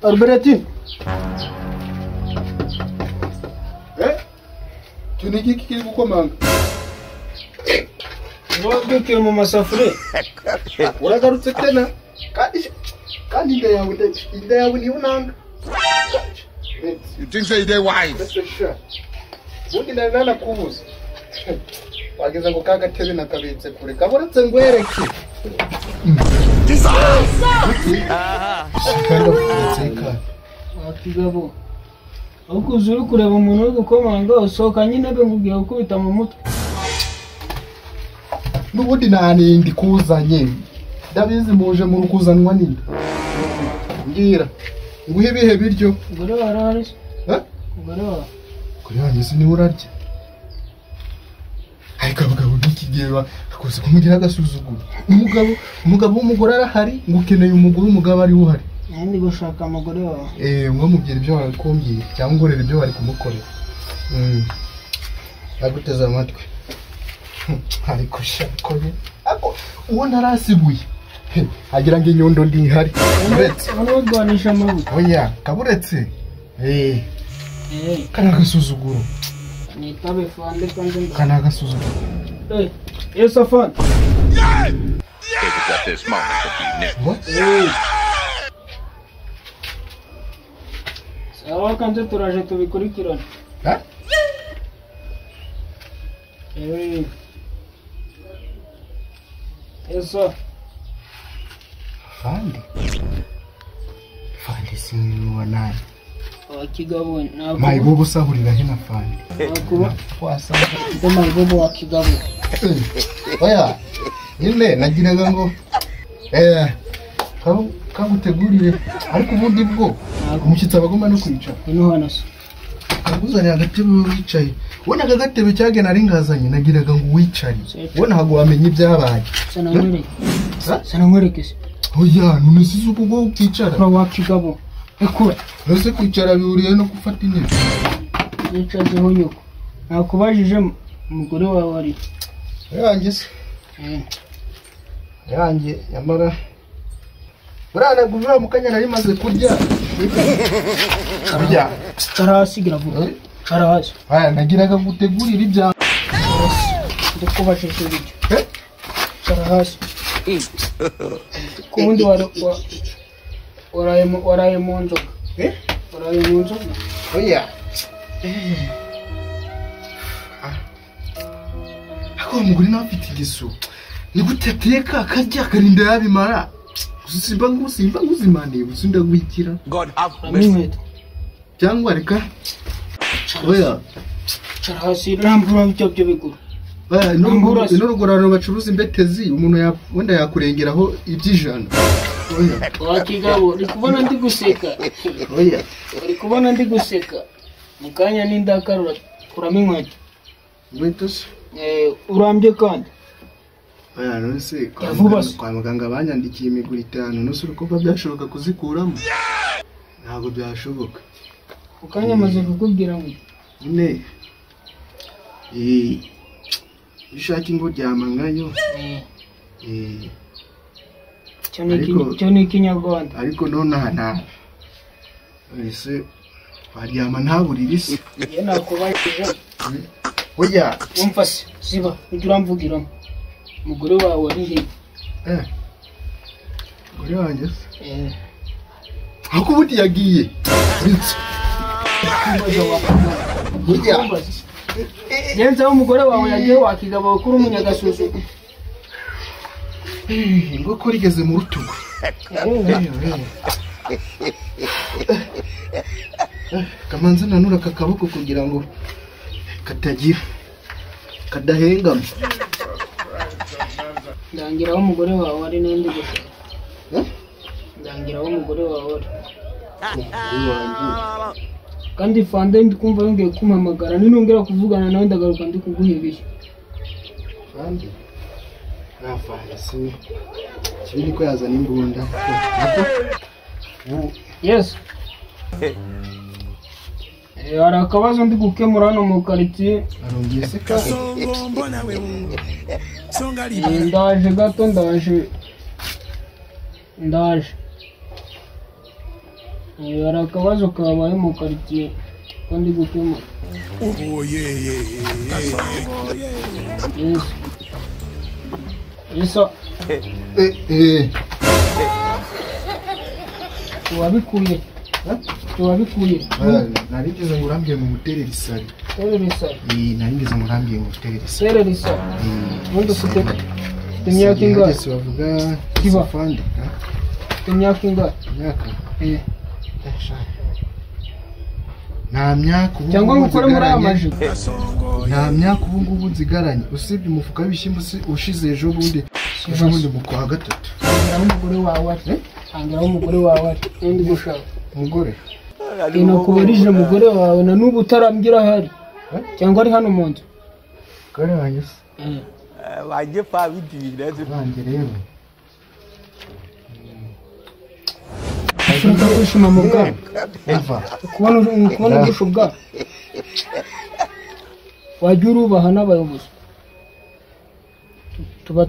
Albertine. Eh? Tuniki kiri gukomanga. Wabyukiye mu masafuriya. Uragarutse tena. Kandi inda yawe niyo nanga. You think say they wise? Ubundi nari nanakubuza. Wageze ngo kagatebe nakabitse kure. Kaburetse ngwereke. Wakigabo. Aho uzi uri kureba umuntu uri gukomanga usohoka nyine be ngubwira gukubita mu mutwe. N'ubundi nta kuzanye. Ndabizi muje mu rukuzanwa ninde. Ngira nguhe ibihe biryo. Umugore wawe arahari se? Eh? Umugore wawe. Kuri wanjye se niwe urarya. Ariko abagabo b'iki gihe bakoze kumugira agasuzuguro. Umugabo w'umugore arahari ngo ukeneye umugore umugabo ari uhari. Ndi gushaka umugore wawe. Ngo mubwira ibyo warakumbwiye cyangwa ngorera ibyo bari kumukorera. Aguteze amatwi. Ariko shako ye. Ako uwo ntarasibuye. Agira ngo inyundo ndihari. Uretse urwanisha amabuye. Oya, kaburetse. Kana agasuzuguro. Nitabe fande kandi kana agasuzuguro. Yes afande. Sawa kandi turaje tubikurikirana. Yes. Fande. Fande sinuwa nani? Wakigabo nako. Mayibobo sahurira hina fande. Nakuba. Wasanga ngo mayibobo wakigabo. Oya. Nyine nagiraga ngo kagutegurire ariko ubundi bwo umushyitsi abagomba no kwicara. Ino hano se. Kaguzanira agatebe wicaye. Ubona aka gatebe cyage nari ngazanye nagiraga ngo wicare. Ubona ntabwo wamenya ibyabaye. Sanamwereke. Se. Oya, none si uko ubwo ukicara. Ura wakigabo. Ekura. Nose kwicara bihuriye no gufata intebe. Yicazeho nyoko. Nakubajije umugore wawe ari. Yanjye se. Yanjye yamara. Burana guvura mukanya nari maze kurya. Kurya. Tarasigira vuba. Tarasi. Aya nagiraga gutegurira ibya. Ndakubajije ibyo. Tarasi. Kubundi waraye mu nzoga. Waraye mu nzoga. Oya. Ako umugore nawe afite igisu. Ni gute ateka akarya akarinda yabimara. Simba nguzimaniye gusa ndagwikira. God have mercy. Cyangwa reka. Oya. Tarasi rambura ibyo byo biguru. Ino rugorano bacuruza imbetezi umuntu wenda yakurengeraho iby'ijana. Oya. Wakigabo uri kubona ndi guseka. Oya. Uri kubona ndi guseka. Mukanya n'indakarura kuramo inkweto. Inkweto se? Urambye kandi. Oya none se kwa muganga banyandikiye imiguru 5 none uri kumva byashoboka kuzikuramo? Ntabwo byashoboka. Mukanya amaze kukubwira ngo nyine ushaka ingo ryama nkayo. Cyo ni ikinyarwanda. Ariko none nta ese waryama nta buriri se? Ye nakubajije. Oya. Umva se ziba ujye uramvugiramo. Umugore wawe ari he? Umugore wanjye se? Ariko ubundi yagiye. Oya. Yenze umugore wawe yagiye wakigabo kuri umunyagasuzu. Ngo ko rigeze mu rutugu. Kamanze nanura kakaboko kugira ngo katagira kadahengama. Ndangira aho umugore wawe ari n'indi gusa. Ndangira aho umugore wawe ari. Kandi fande ndikumva yongeye kumpamagara ninongera kuvugana nawe ndagaruka ndi kuguha ibihe. Fande? Nta fande si. Kibi ko yazana imbunda. Yes. Hari akabazo ndi gukemura hano mu quartier. Arongeye se ka. Ndaje gato ndaje. Ndaje. Hari akabazo kabaye mu karitsiye ko ndi gukemura. Yes. Isa. Wabikuye. Wabikuye. Narigeze ngo urambye mu muterere isari. Terere isari. Narigeze ngo urambye mu muterere isari. Terere isari. Ubundi ufite imyaka ingahe? Bavuga Kiba. Afande. Imyaka ingahe? Imyaka. Nta myaka ubu cyangwa ngo ukore muri aya majipo. Nta myaka ubu ngubu nzigaranye usibye umufuka w'ibishyimbo ushize ejo bundi mu kwa gatatu. Tangira umugore wawe ari. Tangira umugore wawe ari. Ndi gushaka. Umugore. Nakubarije umugore wawe na n'ubu utarambwira ahari. Cyangwa ari hano mu nzu. Umugore wanjye se. Wajye pa bidira. Wanjye rero. Ushaka kwishima mu bwana. Eva. Kubona ubusho bwa. Wajya urubaha n'abayobozi. Tuba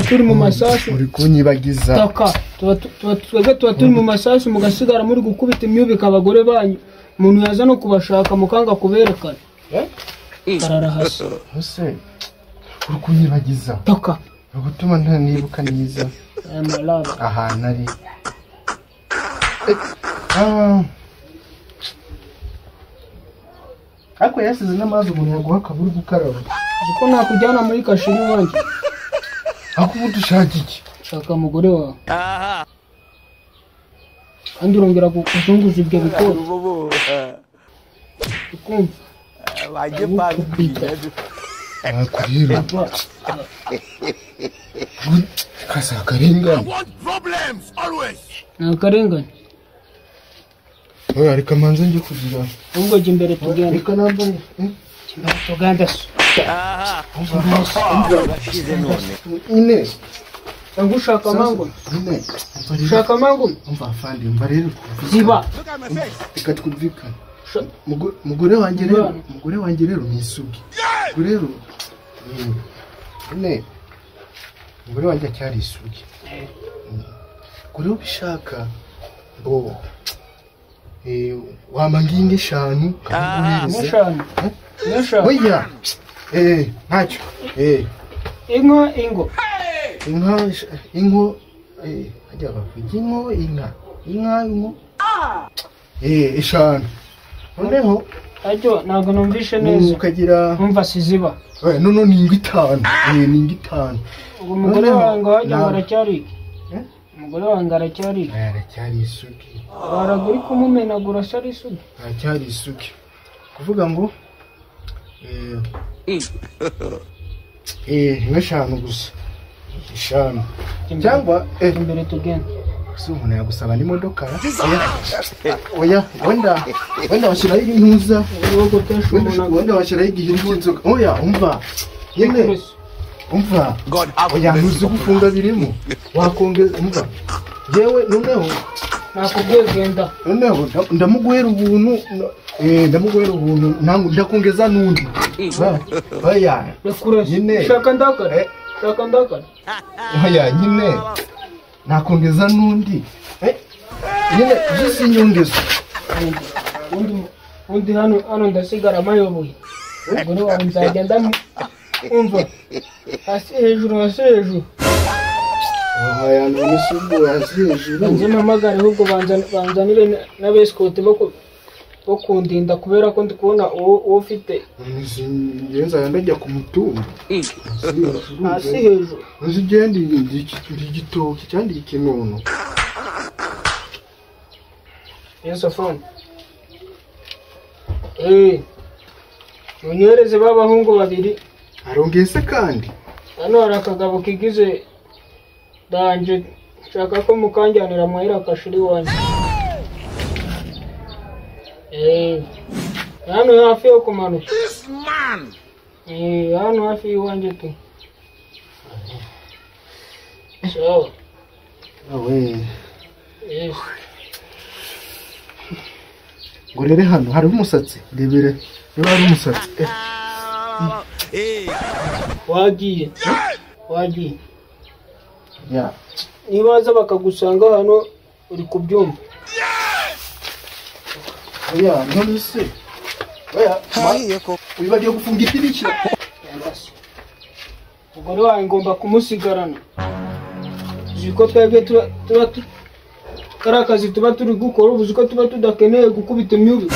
turi mu masasu. Uri kunyibagiza. Taka. Tuba turi mu masasu mugasigara muri gukubita imyubika abagore banyu. Umuntu yaza no kubashaka mukanga kuberekana. Karara hasi. Hose. Uri kunyibagiza. Taka. Uri gutuma ntanibuka neza. Ahantu ari. Ariko yasize n'amazi umuntu yaguha akabura gukaraba. Uko nakujyana muri kashiri wanjye. Ako ubundi ushaka iki? Shaka umugore wawe. Kandi urongera kuzunguza ibyo bikoro. Ukumva. Wajye pa bidira. Akurira. Kasa karengane. Nta karengane. Oya reka manze njye kugira. Ubwo jya imbere tugende. Reka nambare. Tugende. Ine. Ushaka mangu. Ine. Ushaka mangu. Umva afande umva rero. Ziba. Reka twumvikane. Mugore wanjye rero, mugore wanjye rero ni isugi. Ubwo rero ine. Mugore wanjye acyari isugi. Kuri ubishaka bo wama ngingi eshanu kaguhereze. Eshanu. Oya. Ntacyo. Inka ingo. Inka ingo hajya bavuga inko inka. Inka inko. Eshanu. Noneho ajyo ntabwo numvishe neza. Ukagira umva siziba. Nono ni ingo itanu. Ni ingo itanu. Ubwo umugore wanjye wajya baracyari. Umugore wanjye aracyari. Aracyari isugi. Baraguri kumumenagura sari isugi. Aracyari isugi. Kuvuga ngo eshanu gusa. Eshanu. Cyangwa imbere tugende. Si umuntu yagusaba n'imodoka. Oya, wenda washyiraho intuza. Wenda washyiraho igiheri cy'inzoga. Oya, umva. Nyine. Umva. Oya, ntuzi gufunga birimo. Wakongeza umva. Yewe noneho nakubwiye genda. Noneho ndamuguhera ubuntu. Ndamuguhera ubuntu ndakongeza n'undi. Oya. Nyine. Shaka ndakara. Shaka ndakara. Oya, nyine. Nakongeza n'undi. Nyine zisi inyongezo. Undi hano ndasigara mayoboye. Umugore wawe nzajya umva. Hasi hejuru hasi hejuru. Oya none se ubwo hasi hejuru. Nze mpamagare ahubwo banzanire n'abesikoti bo kundinda kubera ko ndi kubona uwo ufite. Njye nzajya ndajya ku mutumba. Hasi hejuru. Nzi igenda igitoki cyangwa ikinono. Yes, phone. Unyohereze b'abahungu babiri. Arongeye se kandi? Hano hari akagabo kigize danje nshaka ko mukanjyanira muhira kashiri wanjye. Hano hafi yo kumanuka. This man. Hano hafi y'iwanjye tu. Sawa. Awe. Yes. Ngo rere hano hariho umusatsi. Rebere. Niba hari umusatsi. Wagiye. Wagiye. Ya. Nibaza bakagusanga hano uri kubyumva. Oya, none se. Oya, wibagiwe gufunga idirishya. Umugore wawe ngomba kumusigarana. Uzi ko twebwe tuba kariya kazi tuba turi gukora, uzi ko tuba tudakeneye gukubita imyubi.